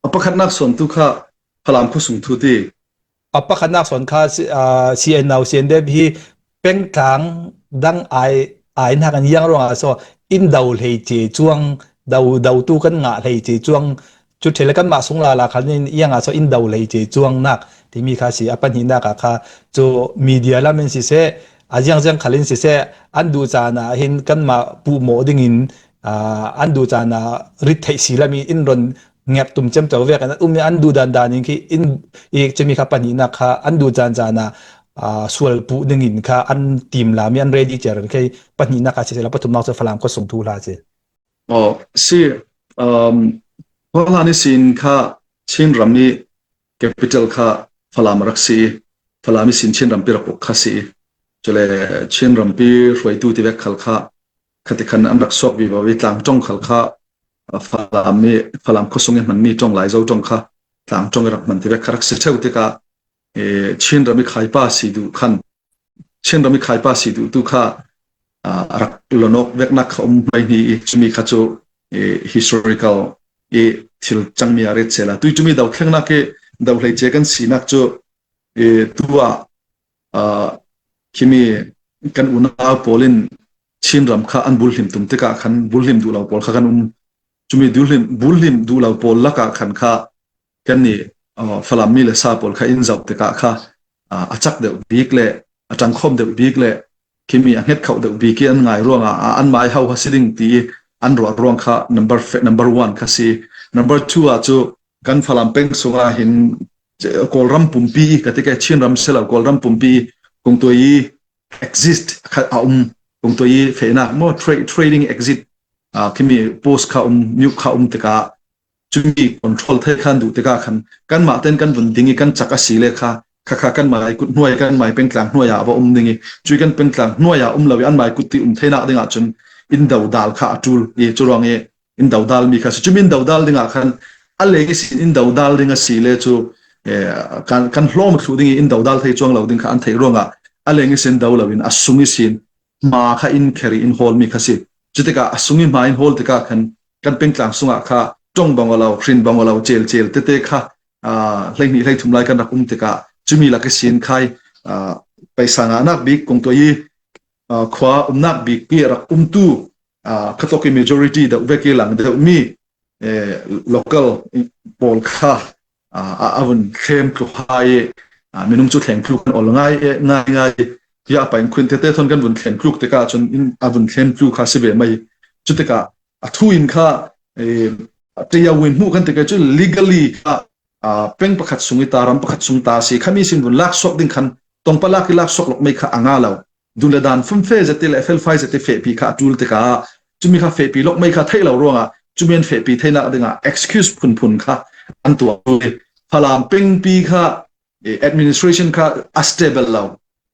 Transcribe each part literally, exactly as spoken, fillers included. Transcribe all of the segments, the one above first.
A pakhatnak sawn tu kha Falam khuasung thu ti. A pakhatnak sawn kha si, aa, C N N-U, C N D F hi pengtlang dang ai, ai nak an yang ruangah saw in do hleice cuang, do, do tu kan ngah hleice cuang, cu ṭhel kan mah sung lala khan in iangah saw in do hleice cuang nak timi kha si. A pahnihnak ah kha cu media lam in siseh, a ziangziang khal in siseh, an duh caan ah hin kanmah puhmawh dingin, aa, an duh caan ah rit theih si lam in in ron ngerh tum ciamco vek an um i an duh dan dan in khi in i cumi kha pahnihnak kha an duh caan caan ah, aa, sual puh dingin kha an tim lam i an ready cia ran khi pahnihnak kha siseh, la pathumnak cu Falam khuasung thu hla si. Aw, si, um, Falam ihsin kha Chin ram i capital kha Falam rak si i, Falam ihsin Chin rampi rak uk kha si i. Cule Chin rampi hruaitu ti vek khal kha, khatikhan an rak suak vivo i, Tlangṭong khal kha, a, Falam i, Falam khuasung i hmanmi ṭong, Laizo ṭong kha Tlangṭong i rak hman ti vek kha rak si ṭheu tikah, e, Chin ram i khaipa si duh khan, Chin ram i khaipa si duh tu kha, a, a rak lonawk veknak kha um hmaihni i, cumi kha cu, e, historical i thil cangmi a ret sela. Tui cumi do thlengnak i do hleice kan sinak cu, e, tu ah, aa, khimi kan unau pawl in Chin ram kha an bulhlim tum tikah khan bulhlim duh lo pawl kha kan um. Cumi bulhlim, bulhlim duh lo pawl lakah khan kha kannih, aa, Falam mi le sa pawl kha in zoh tikah kha, aa, a cak deuh bik le a ṭangkhawm deuh bik le khimi a hngetkhoh deuh bik i an ngai ruangah, aa, an mai ho ha si ding ti i an ruah ruang kha number, number one kha si. Number two ah cu kan Falam peng sungah hin, Kawlram pumpi i, ka ti ke, Chin ram si lo, Kawlram pumpi i, kungtuai i exit kha a um, kungtuai i fehnak maw, tra-, trading exit, aa, khimi post kha um, nuke kha um tikah cumi control thei khan duh tikah khan kanmah ten kan vun ding i kan cak a si le kha, kha kha kan mai kut hnuai, kan mai pengtlang hnuai ah va um ding i, cui kan pengtlang hnuai ah um lo i an mai kut ti um theinak dingah cun in dodal kha a ṭul i, cu ruang i in dodal mi kha si. Cumi in dodal dingah khan a leng ihsin in dodal ding a si le cu, eh, kan, kan hlawm thluh ding i in dodal thei cuang lo ding kha an theih ruangah a leng ihsin do lo in a sung ihsin hma kha in kher i in hawl mi kha si. Cutikah a sung i hma in hawl tikah khan kan pengtlang sungah kha ṭong bang aw lo, hrin bang aw lo, cel cel tete kha, aa, hleihnih hleithum lai kan rak um tikah cumi lak ihsin khai, aa, paisa ngahnak bik kungtuai i, aa, khua umnak bik i rak umtu, aa, khatawk i majority deuh vek i lang deuh mi, eh, local pawl kha, aa, a, a vun thlem tlu hai i, aa, minung cu thleng tlu kan ol ngai, eh, ngai ngai i, tiah pain khuin tete thawn kan vun thlem tluk tikah cun in a vun thlem tlu kha si ve mai. Cutikah a thu in kha, eh, ṭiau in hmuh kan tikah cu legally kha, aa, peng pakhat sung i ta, ram pakhat sung ta si khami sin vun lak suak ding khan tongpa lak i lak suak lawk mai kha a nga lo. Dun le dan fumfe zet i le felfai zet i fehpi kha a ṭul tikah cumi kha fehpi lawk mai kha theih lo ruangah cumi an fehpi theinak dingah excuse phunphun kha an tuah i Falam pengpi kha, eh, administration kha a stable lo,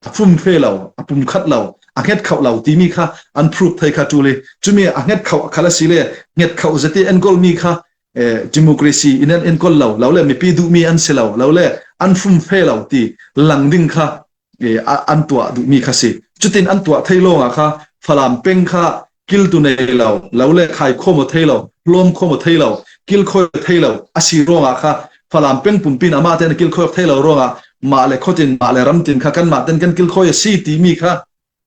a fumfe lo, a pumkhat lo, a hngetkhoh lo timi kha an proof thei kha ṭul i cumi a hngetkhoh khal a si le hngetkhoh zet i enkawl mi kha, eh, democracy in an enkawl lo, lo le mipi duhmi an si lo, lo le an fumfe lo ti lang ding kha, eh, a, an tuah duhmi kha si. Cutin an tuah thei lawngah kha Falam peng kha kiltu nei lo, lo le khaikhawm aw thei lo, hlawmkhawm aw thei lo, kilkhawi aw thei lo a si ruangah kha Falam peng pumpi in amah te an kilkhawi aw thei lo ruangah mah le khuatin, mah le ramtin kha kanmah ten kan kilkhawi a si timi kha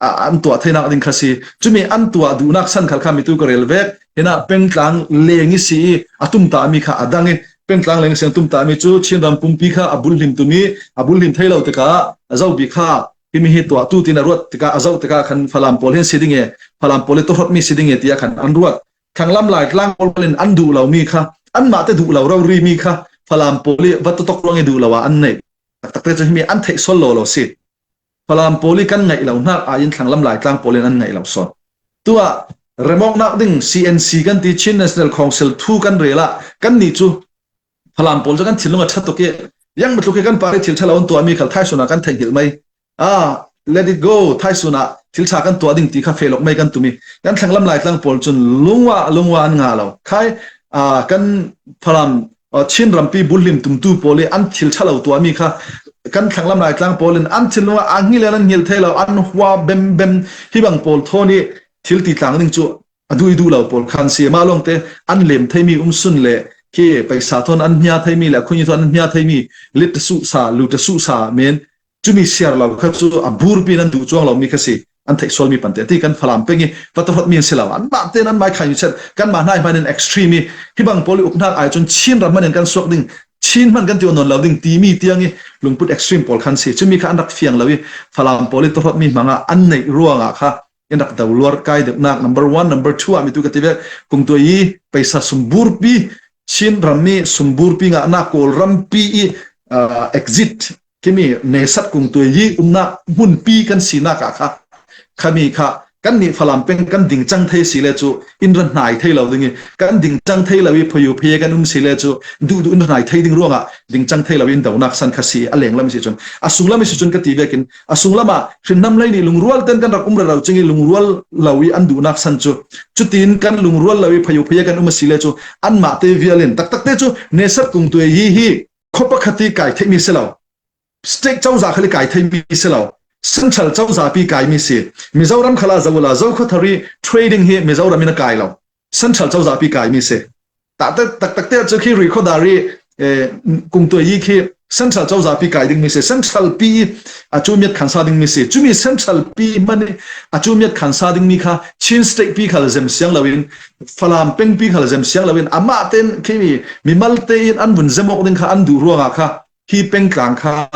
a, an tuah theinak ding kha si. Cumi an tuah duhnak san khal kha mitu ka rel vek. Hinah pengtlang leng i si i a tumtahmi kha a dang i pengtlang leng i si a tumtahmi cu Chin ram pumpi kha a bulhlim tum i a bulhlim thei lo tikah a zoh bik kha himi hi tuah tu tin a ruat tikah a zoh tikah khan Falam pawl hin si ding e, Falam pawl i tawhrot mi si ding e tiah khan an ruat. Thlanglam Laitlang pawl in an duh lo mi kha, anmah te duh lo rori mi kha Falam pawl i va tawtok ruang i duh lo ah an neih. Taktak te cu himi an theih sual lo lo si. Falam pawl i kan ngaih lo hnak ah in Thlanglam Laitlang pawl in an ngaih lo sawn. Tuah remawknak ding C N C kan ti, Chin National Council thu kan rel ah kannih cu Falam pawl cu kan thinlung a ṭha tuk i, ziang tluk i kan par i thil ṭha lo an tuahmi khal thaisun ah kan theih hngilh mai. Ah, let it go, thaisun ah thil ṭha kan tuah ding ti kha feh lawk mai kan tum i, kan Thlanglam Laitlang pawl cun lungua, lungua an nga lo. Khai, ah, kan Falam, ah, Chin rampi bulhlim tumtu pawl i an thil ṭha lo tuahmi kha kan Thlanglam Laitlang pawl in an thinlung ah a hngilh an hngilh thei lo, an hua bem bem hi bang pawl thawn i thil ti tlang ding cu a duh i duh lo pawl khan si. Mah lawngte an lem theimi um sun le khi paisa thawn an hmia thei mi le a khuni thawn an hmia thei mi, lit ta suhsa, lu ta suhsa men, cumi siar lo kha chu a burpi nan duh chuang lo mi kha si, an theih sual mi pante. Ti kan Falam peng i, va ta hot mi an si lo. An mah ten an mai khai mi chet, kan mah hnai hman in extreme i, hi bang pawl i up hnak ai chun Chin ram hman in kan suak ding, Chin hman kan ti nawn lo ding, ti mi tiang i, lungput extreme pawl khan si. Cumi kha an rak fiang lo i, Falam pawl i ta hot mi hmanga an neih ruangah kha, in rak do luar kai deuhnak, number one, number two, ah mi tu ka ti ve, kungtuai i, paisa sumburpi, Chin ram mi sumburpi ngahnak Kawlrampi i, ah, exit, khi mi nesat kungtuai i umnak hmunpi kan sinak ah kha, khami kha, kan nih Falam peng kan ding cang thei si le cu, in ra hnai thei lo ding i, kan ding cang thei lo i, phayu phaya kan um si le cu, duh duh in ra hnai thei ding ruangah, ding cang thei lo in donak san kha si, a lenglam si cun. A sunglam i si cun ka ti vekin, a sunglam ah hrinnam lei nih lungrual ten kan rak um rero cing i lungrual lo i an duhnak san cu. Cutin kan lungrual lo i phayu phaya kan um a si le cu, anmah te vial in taktak te cu nesat kungtuai i hi khuapakhat i kai theih mi si lo. State cozah khal i kai thei mi si lo. Central cozah pi kai mi si. Mizoram khal ah zo ula, zo khuathar i trading hi Mizoram in a kai lo. Central cozah pi kai mi si. Taktak, taktak te cu khi ri khuadar i, eh, kungtuai i khi Central cozah pi kai ding mi si. Central pi i a cu miat khansa ding mi si. Cumi Central pi hman i a cu miat khansa ding mi kha Chin State pi khal zem siang lo in, Falam peng pi khal zem siang lo in, amah ten khi mi, mimal te in an vun zem awk ding kha an duh ruangah kha hi pengtlang kha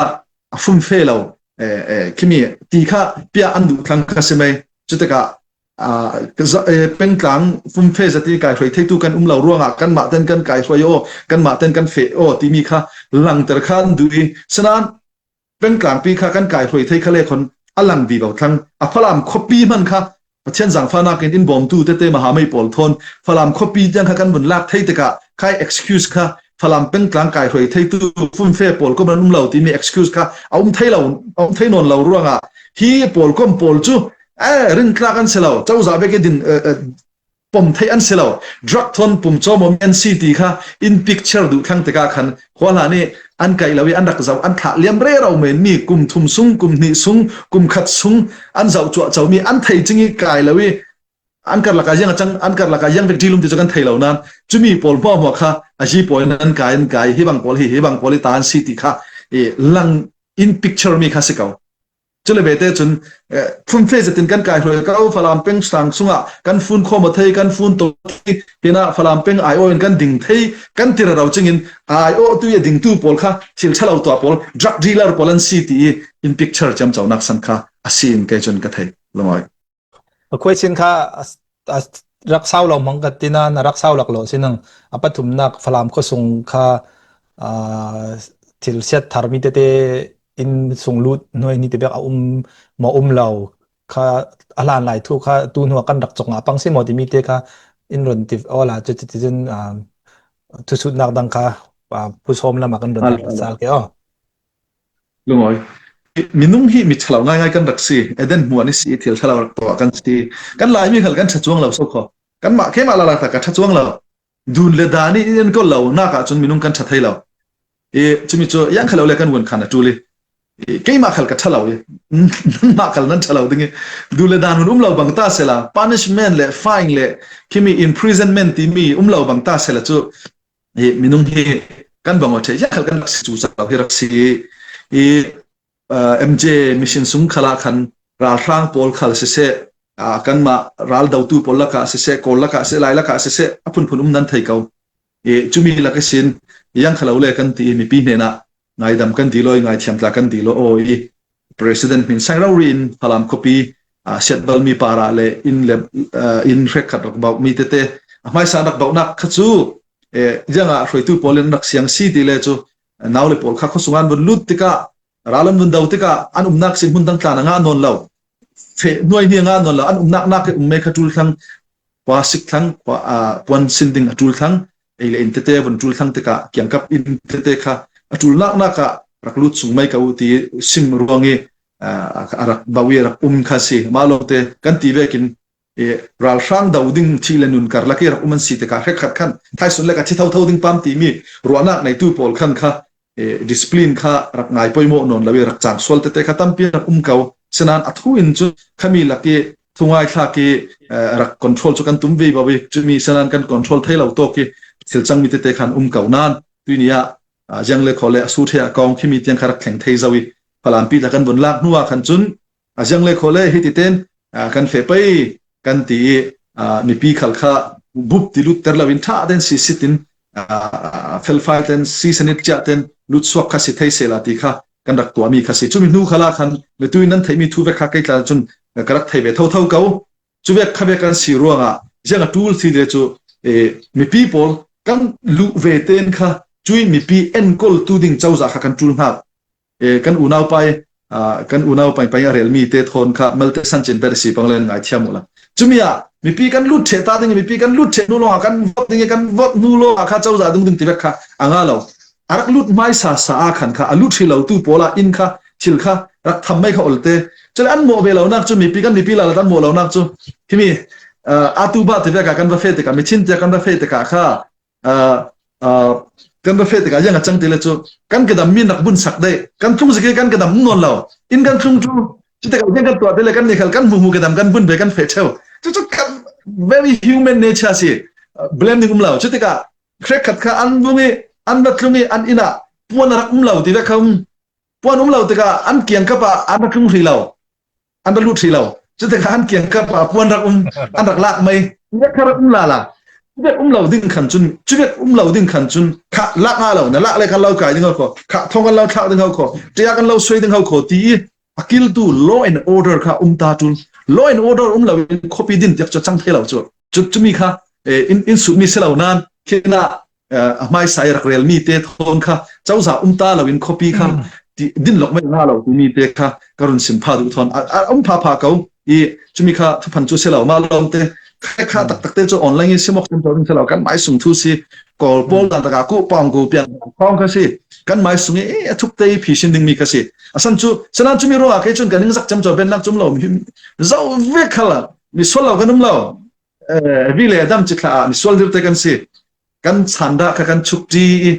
a fumfe lo, eh, eh, khi mi ti kha pia an duh thlang kha si mai. Cutikah, ah, ka za-, eh, pengtlang fumfe zat i kai hruai theitu kan um lo ruangah kanmah ten kan kai hruai aw, kanmah ten kan feh aw timi kha langter kha an duh i, sinan pengtlangpi kha kan kai hruai thei kha le khon a lang vivo thlang. A Falam khuapi hman kha Pathian zangfahnak in in bawmtu tete mahamei pawl thawn Falam khuapi tiang kha kan vun lak thei tikah khai excuse kha Falam pengtlang kai hruai theitu fumfe pawl kawm an um lo timi excuse kha a um thei lo, a um thei nawn lo ruangah hi pawl kawm pawl cu, eh, rintlak an si lo, cozah bek i din, eh, eh, pom theih an si lo, drug thawn pum cawm awm an si ti kha in picture duh thlang tikah khan khuahlan i an kaih lo i an rak zoh, an thlah liam rero men mi kum thum sung, kum hnih sung, kum khat sung an zoh cuahco mi an thei cing i kai lo i an karlak ah ziang a cang, an karlak ah ziang vek ṭilum ti cu kan thei lo nan, cumi pawl hmuahhmuah kha a zi pawl in an kai, an kai, hi bang pawl hi, hi bang pawl hi ta an si ti kha, eh, lang in picture mi kha si ko. Cule vete cun, eh, fumfe zetin kan kai hruai ko, Falam peng sang sungah kan fun khawm aw thei, kan fun to thei, hinah Falam peng aiawh in kan ding thei, kan ti rero cingin aiawhtu i a dingtu pawl kha thil ṭha lo tuah pawl, drug dealer pawl an si ti i in picture ciamconak san kha a si in kei cun ka thei. Lungawi. A khuai sin kha a, a rak sau lo hmang ka tina, na rak sau lak lo sinang a pathumnak Falam khuasung kha, a, thil siat thar mi tete in sunglut hnuai ni te bek a um maw um lo kha a hlan lai thu kha tu hnu a kan rak cawk ngah pang si maw timi te kha in run ti awla cu ti cun, a, thusutnak dang kha, a, pu sawm lam a kan run sal ke aw. Lungawi. Minung hi mi ṭhalo ngaingai kan rak si. Eden hmuan i si i thil ṭhalo rak tuah kan si. Kan Laimi khal kan ṭha cuang lo so kho. Kanmah keimah lala ta ka ṭha cuang lo. Dun le dan i in en ko lo nak ah cun minung kan ṭha thei lo. I cumi cu yang khalo le kan vun khan a ṭul i. I keimah khal ka ṭha lo i. Nangmah khal nan ṭha lo ding i. Dun le dan hun um lo bang ta sela. Punishment le fine le khimi imprisonment timi um lo bang ta sela cu. I minung hi kan bang aw ṭheh, ziah khal kan rak si cu cang lo hi rak si i, i, ah, M J mission sung khalah khan ralhrang pawl khal siseh, ah, kanmah ral dotu pawl lakah siseh, Kawl lakah siseh, Lai lakah siseh, a phunphun um nan thei ko. I cumi lak ihsin, yang khalo le kan ti i mipi hnenah ngaidam kan dilo i ngaithiam tla kan dilo aw i President hmin sang rori in Falam khuapi, ah, siatbal mi parah le in le, ah, in hrekkhat rak bauh mi tete a hmaisa rak bauhnak kha cu, eh, ziangah hruaitu pawl in rak siang si ti le cu, nau le pawl kha khuasung an vun lut tikah, ral an vun do tikah an umnak sin hmun dang tlan a ngah nawn lo. Feh hnuai hni a ngah nawn lo, an umnak nak i um me kha ṭul thlang, khua sik thlang, khua, aa, puan sin ding a ṭul thlang, ei le in tete vun ṭul thlang tikah kiangkap in tete kha a ṭul nak nak ah rak lut sung mai ka u ti sim ruang i, aa, a rak bau i a rak um kha si. Mah lawngte kan ti vekin, eh, ralhrang do ding thih le nun karlak i rak um an si tikah hrekkhat khan thaisun lek a thi thotho ding pam timi ruahnak neitu pawl khan kha, eh, discipline kha rak ngai poimawh nawn lo i rak cang sual tete kha tampi rak um ko. Sinan a thu in cu khami lak i thungai thlak i, eh, rak control cu kan tum vivo i cumi sinan kan control thei lo tawk i thil chang mi tete khan um ko nan, tui ni ah, a, ziang le khaw le a su thei a kawng khi mi tiang kha rak thleng thei zo i, Falam pi la kan vun lak hnu ah khan cun, a, ziang le khaw le hiti ten, a, kan feh pei kan ti i, a, mipi khal kha bup ti lut ter lo in ṭha ten si sit in, a, fel fai ten si sanit cia ten lut suak kha si thei sela ti kha kan rak tuah mi kha si. Cumi hnu khala khan mi tui nan theih mi thu vek kha kei tla cun ka rak thei ve thotho ko. Cu vek kha vek kan si ruangah ziang a ṭul si le cu, eh, mipi pawl kan luh ve ten kha cui mipi enkoltu ding cozah kha kan ṭul hngak. Eh, kan unau pai, ah, kan unau pai pai a rel mi te thawn kha malte san cin ber si pang le ngai thiam uh la. Cumi ah mipi kan lut ṭheh ta ding, mipi kan lut ṭheh hnu lawngah kan vot ding, kan vot hnu lawngah kha cozah dung ding ti vek kha a nga lo. A rak lut hmaisa sa ah khan kha a lut hrih lo tu pawl ah in kha thil kha rak tham mai kha olte. Cule an mawh ve lo nak cu mipi kan mipi lala an mawh lo nak cu himi, ah, atu ba ti vek ah kan va feh tikah, mithin tiah kan va feh tikah kha, ah, ah, kan va feh tikah ziang a cang ti le cu kan kedam mi nak bun sak dei. Kan tlung zik i kan kedam um nawn lo. In kan tlung cu cutikah ziang kan tuah ti le kan ni khal kan hmuhmu kedam kan bun ve kan feh ṭheu. Cucu kan very human nature si. Ah, blame ding um lo. Cutikah hrekkhat kha an vung i an va tlung i an inn ah puan a rak um lo ti vek kha um. Puan um lo tikah an kiangkap ah an rak tlung hrih lo, an rak lut hrih lo. Cutikah an kiangkap ah puan rak um, an rak lak mai. Cuvek kha rak um lala. Cuvek um lo ding khan cun, cuvek um lo ding khan cun, khah lak nga lo, na lak le kan lo kai ding ho kho, khah thawng kan lo thlak ding ho kho, ṭia kan lo suai ding ho kho, ti i a kiltu law and order kha um ta ṭul. Law and order um lo in khuapi din tiak cu a cang thei lo cu. Cu, cumi kha, eh, in, in sut mi si lo nan, khin ah, eh, a hmaisa i rak rel mi te thawn kha cozah um ta lo in khuapi kha ti, din lawk mai nga lo ti mi te kha ka run sim pha duh thawn a, a um pha pha ko i cumi kha thuphan cu si lo, mah lawngte kha, kha taktak te cu online i sim awk sim tawn si lo, kan mai sung thu si, kawl pawl dan taka kuh pawng ko pian khawng kha si, kan mai sung i, eh, a thuk te i phi sin ding mi kha si. A san cu, sinan cumi ruangah kei cun ka ningzak cem cu a bennak cum lo, mi, zo vek kha la, mi sual lo kan um lo. Eh, vi le dam ci thla ah mi sual dirte kan si. Kan chan dah kha kan chukṭi i,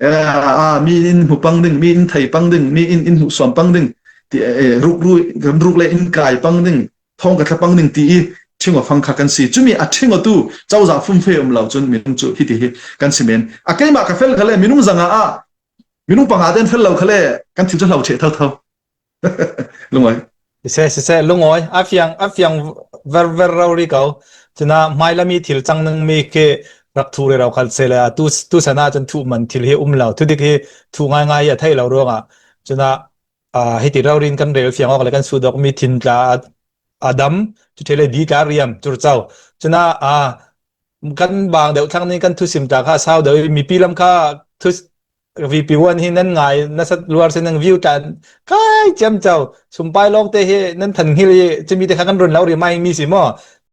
eh, ah, mi in hmu pang ding, mi in thei pang ding, mi in, in hmuhsuam pang ding, ti, eh, ruk ru, kan ruk le in kai pang ding, thawng ka thla pang ding ti i ṭhing aw fang kha kan si. Cumi a ṭhing awtu cozah fumfe um lo cun minung cu hiti hi kan si men. A keimah ka fel kha le minung zanga ah minung panga ten fel lo kha le kan thil cu hlo ṭheh thotho. Lungawi. Siseh, siseh, lungawi. A fiang, a fiang ver, ver rori ko. Cuna hmailam i thil cang ning mi khi rak thu rero khat seh le, tu, tu sana cun thu man thil hi um lo. Thudik hi thu ngaingai hi a theih lo ruangah. Cuna, ah, hiti rori in kan rel fiang awk le kan sut awk mi thin tla a, a dam, cu ṭheh le di tla riam, curco. Cuna, ah, kan bang deuh thlang ning kan thusim tla kha sau deuh i mipi lam kha thu, VP one hi nan ngai, na sat luar si nang view tan kai ciamco. Sumpai lawngte hi nan than nghil i cumi te kha kan run lo ri mai mi si maw?